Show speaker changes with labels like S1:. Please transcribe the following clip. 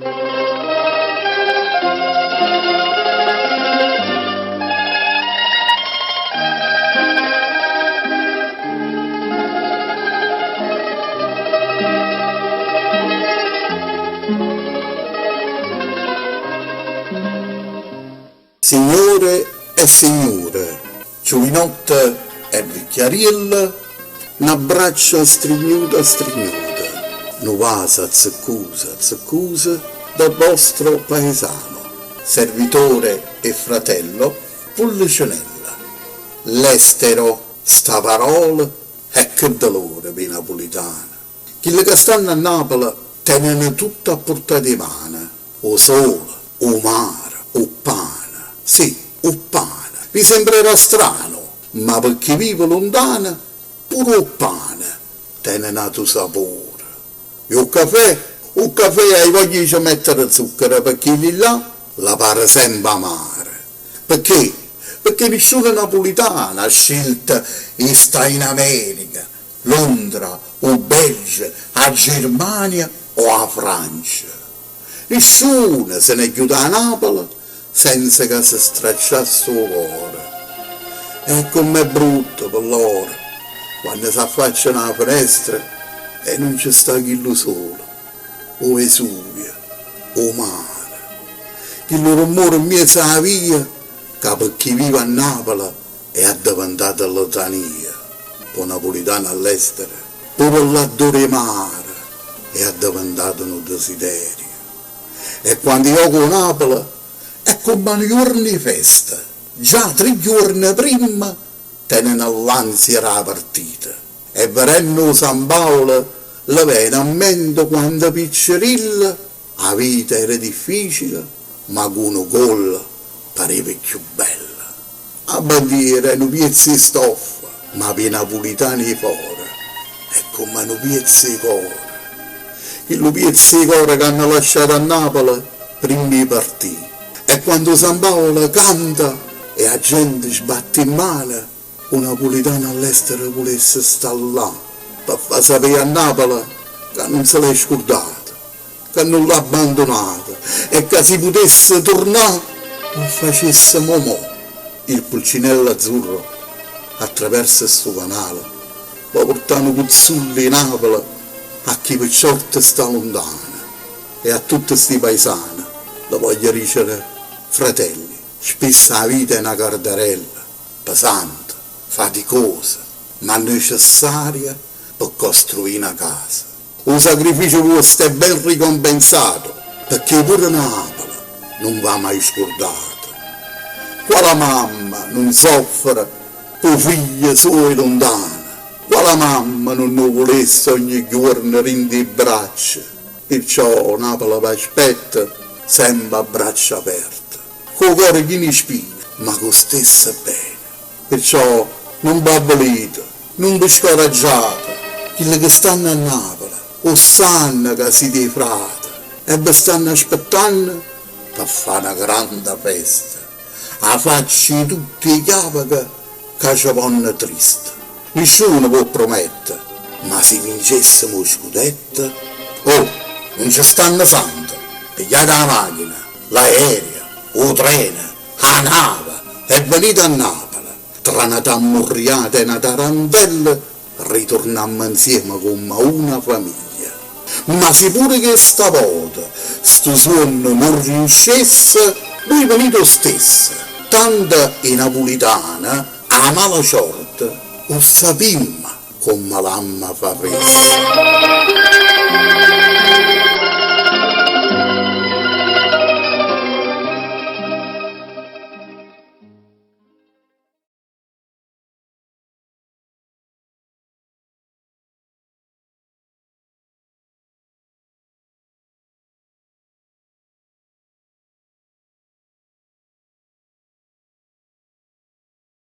S1: Signore e signure, giuvinotte e vicchiarielle, n'abbraccio astrignuto astrignuto, nu vaso azzeccuso azzeccuso dal vostro paesano, servitore e fratello Pullecenella. L'estero, sta parola, e che dolore p' 'e napulitane. Chille ca stanno a Napule teneno tutto a purtata 'e mano, 'o sole, 'o mare, 'o ppane. Sì, 'o ppane. Vi sembrerà strano, ma pe' chi vive luntano pure 'o ppane tene n'atu sapore. E 'o ccafè? O ccafè hai voglia 'e ce mettere zucchero pe' chilli llà lle pare sempe amaro. Pecché? Pecché nisciuno napulitano ha scelto 'e stà in America, Londra, 'o Belgio, 'a Germania o 'a Francia. Nisciuno se n'è ghiuto 'a Napule senza ca se stracciasse 'o core. E comm'è brutto pe' lloro quanno s'affacciano 'a fenestra e nun ce sta chillu sole, 'o Vesuvio, 'o mare, chillu rummore 'mmiez' 'a via ca pe' chi vive a Napule è addeventata litania p' 'o napulitano all'estero, pure l'addore 'e mare è addeventato nu desiderio. E quando joca 'o Napule è comm' a nu juorno 'e festa, già tre juorne primma teneno l'ansia d' 'a partita e vedenno 'o San Paolo le vene a mente quando piccerillo 'A vita era difficile, ma cu nu gol pareva cchiù bella. A bandiera è nu piezzo 'e stoffa, ma p' 'e napulitane 'e fore è comm' a nu piezzo 'e core. Chillu piezzo 'e core c'hanno lasciato a Napule primma 'e partì. E quando 'o San Paolo canta e 'a gente sbatte 'e mmane, 'O napulitano all'estero vulesse sta llà pe fa sapè a Napule ca nun se l'è scurdata, ca nun l'ha abbandunata e ca si putesse turnà 'o ffacesse mò mò. Il Pulcinella Azzurro attraversa stu canale vo purtà nu puzzullo 'e Napule a chi pe ciorta sta luntano e a tutte sti paisane le voglio dicere fratelli, spisso 'a vita è na cardarella pesante, faticosa, ma necessaria pe costruì na casa. O sacrificio vuosto è ben ricompensato, pecché pure Napule nun v'ha mai scurdata. Quala mamma nun soffre p' 'o figlio suojo luntano? Quala mamma nun 'o vulesse ogni juorno dint' 'e braccia? Pirciò Napule v'aspetta sempe a braccia aperte. Cu 'o core chino 'e spine, ma cu 'o stesso bene. Pirciò nun v'avvilite, nun ve scoraggiate, chille che stanno a Napule 'o ssanno ca site 'e frate e ve stanno aspettanno pe fà na granda festa â faccia 'e tutt' 'e chiaveche ca ce vonno triste. Nisciuno v'o promette, ma si vincessemo 'o scudetto, oh, nun ce stanno sante, pigliate 'a machina, L'aereo, 'o treno, 'a nave e venite a Napule, tra na tammurriata e na tarantella riturnammo 'nzieme comm'a una famiglia. Ma si pure chesta vota stu suonno nun riuscesse, vui venite 'o stesso, tanto 'e napulitane 'a mala ciorta 'o ssapimmo comme l'amma fa fessa.